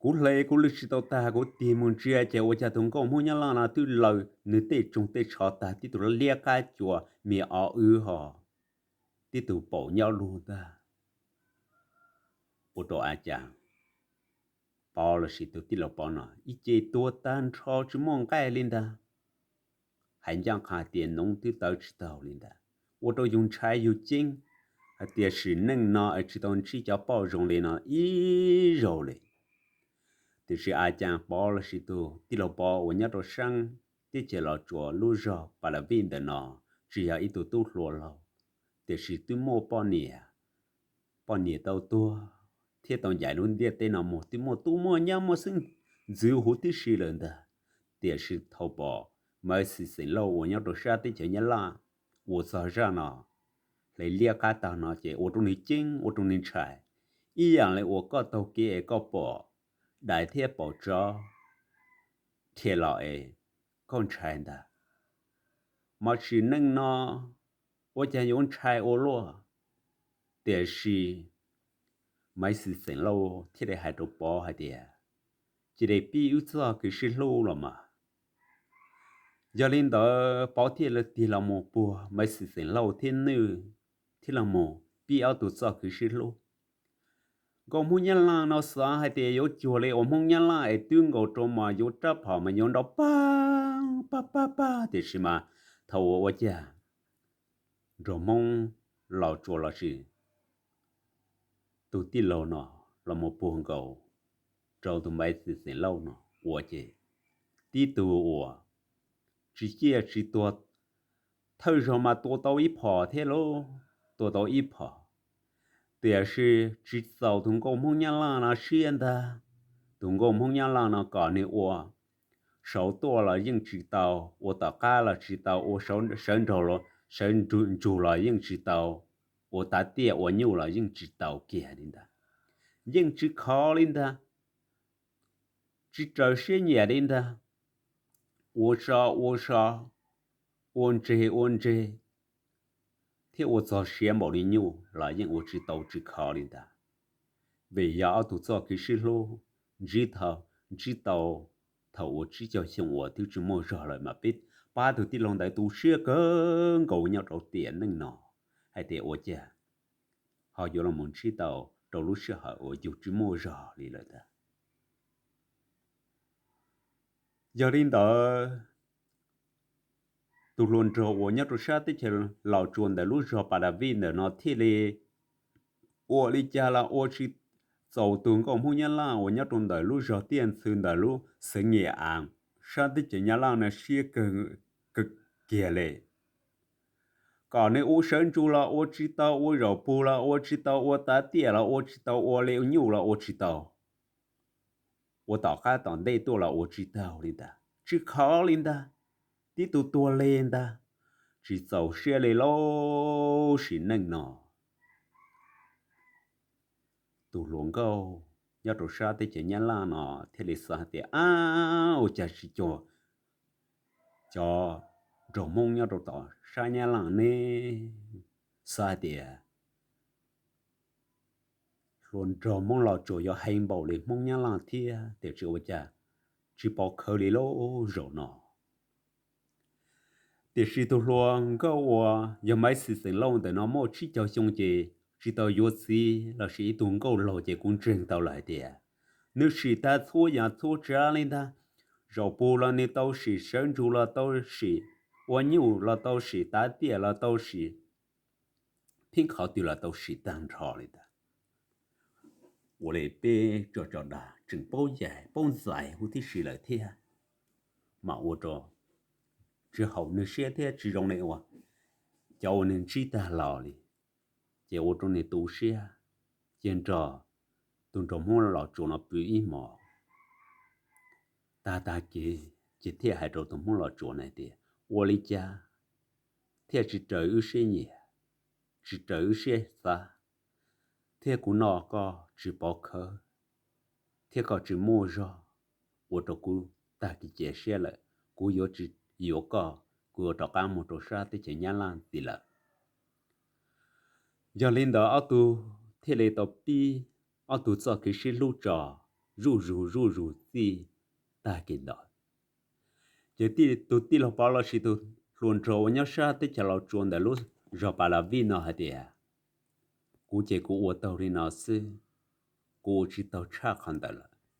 Kuv hle kuv lwj tsis tau tag, kuv tig mus ntsia ces ua cas tus nkauj Hmoob Nyab Laj no twb laws nws tej tsoog tej tsho tag, tib tug liab qab cua me ob wb ho, tib tug paum nyob lug ntag. Ua rau a cas Pov lossis tus tij laug Pov no ib ce tuag tag nrho tsis muaj nqaij li ntag. Hais ncaj qha tias noov twb tawv tsis taug li ntag. Ua rau yus ntshai yus ceeb hais tias sim neej no es tsis tau ntsib cov poj zoo li no ib zaug li. Tiam sis a cas Pov lossis tus tij laug Pov uas nyob rau sab teb chaws Los Tsuas lub zog Pas Las Vij ntawm no tsis yog ib tug tub hluas laug, tiam sis twb muaj poj niam, poj niam tau tuag thiab tau ncaim lub ntiaj teb no mus twb muaj tub muaj nyab muaj xeeb ntxwv huv tib si lawm ntag. Tiam sis thaum pom Maiv Xis Xeem Lauj uas nyob rau sab teb chaws Nyab Laj ua txog zaj no hle liab qab tag no ces ua rau nws ceeb ua rau nws ntshai, ib yam li uas koj taug kev es koj pom dais thiab pom tsov dhia los es koj ntshai ntag. Mas sim neej no ua cas yuav ntshai ua luaj. Tiam sis Maiv Xis Xeem Lauj thiaj li hais rau Pov hais tias, cia li pib wb txoj kev sib hlub los mas. Yog li ntawd Pov thiaj li tig los mus puag Maiv Xis Xeem Lauj thiab Nwj thiab los mus pib ob tug txoj kev sib hlub. Nkauj Hmoob Nyab Laj no xav hais tias yuav cuag li uas Hmoob Nyab Laj es twb nkaus rau mas yuav rab phom mas yuav nrov pag pag pag pag, tiam sis mas thaum uas ua cas nrog Hmoob Los Tsuas lossis tus tij laug no los mus puag nkaus rau tus Maiv Xis Xeem Lauj no ua ces tib tug uas tsis ciaj tsis tuag, thawj zaug mas tua tau ib phom thiab lauj, tua tau ib phom, tiam sis tsis txaus tus nkauj Hmoob Nyab Laj no siab ntag. Tus nkauj Hmoob Nyab Laj no kom nws ua saud tuaj los yeej tsis tau, ua tom qab los tsis tau, ua sawv nraug, sawv ntsug los yeej tsis tau, ua tav tiaj ua nyuj los yeej tsis tau kiag li ntag. Yeej tsis khov li ntag, tsis raws siab nyiam li ntag. Ua so ua so, ua ntseg ua ntseg, thiab ua txog siav npaum li nyuj los yeej ua tsis tau tsis khov li ntag. Vim yog ob tug txoj kev sib hlub ntsib thaum, ntsib tau thaum uas tsib caug xyoo uas twb tsis muaj zog lawm mas peb pab tus tij laug ntawd tu siab kawg nkaus nyob rau tiam neej no, hais tias ua cas ho yuav los mus ntsib tau rau lub sij hawm uas yus tsis muaj zog li lawm ntag. Yog li ntawd, tus hluas nraug uas nyob rau sab teb chaws Los Tsuas ntawm lub zog Pas Las Vij ntawm no thiaj li ua li cas los ua tsis txaus tus nkauj Hmoob Nyab Laj uas nyob rau ntawm lub zog Tiaj Ntxhw ntawm lub xeev Nyam As sab teb chaws Nyab Laj no siab kawg kiag li. Kom nws ua sawv ntsug los ua tsis tau, ua zaum pug los ua tsis tau, ua tav tiaj los ua tsis tau, ua li nyuj los ua tsis tau, ua tom qab tom ntej tuaj los ua tsis taug li ntag, tsis khov li ntag, tib tug tuag li ntag, tsis txaus siab li lauj. Sim neej no tus hluas nkauj nyob rau sab teb chaws Nyab Laj no thiaj li xav hais tias, ab, ua cas tsis cuag cov nraug Hmoob nyob rau tom sab Nyab Laj ne? Xav hais tias hluas nraug Hmoob Los Tsuas yuav heev npaum li Hmoob Nyab Laj thiab, tiam sis ua cas tsis pov khawv li lauj zaum no. Tiam sis tus hluas nkauj uas yog Maiv Xis Xeem Lauj ntawm no muaj tsib caug xyoo ces tsis tau yuav txiv lossis ib tug nkauj laug ces kuv ntseeg tau lawm hais tias nws sim tag txhua yam txhua tsav li ntag. Zaum pug los nws tau sim, sawv ntsug los tau sim, ua nyuj los tau sim, tav tiaj los tau sim, phib qhov twg los tau sim tag nrho li ntag. Ua li peb tso tso dag tseem paub yaig paub ntxais huv tib si lawm thiab, mas ua rau tsis haum nws siab thiab tsis zoo li uas cov uas nws ntsib tag los li, ces ua rau nws tu siab, ces nrog tus nraug Hmoob Los Tsuas no pw ib hmos. Tag tag kis ces thiaj hais rau tus Hmoob Los Tsuas na tias, ua li cas thiaj tsis raws wb siab nyiam, tsis raws wb siab xav, thiab kuv noj koj tsis pov khawv, thiab koj tsis muaj zog, ua rau kuv tag kev cia siab lawm, kuv yuav tsis yuav koj, kuv yuav rov qab mus rau sab teb chaws Nyab Laj ntxiv lawm. Yog li ntawd ob tug thiaj li tau pib ob tug txoj kev sib hlub tso. zuj zus zuj zus txij tag kis ntawd. Ces tus tij laug Pov los sis tus hluas nraug uas nyob sab teb chaws Los Tsuas ntawm lub zos Pas Las Vij no hais tias, kuv ces kuv ua tau li no xwb, kuv ua tsis tau tshaj qhov ntawd lawm.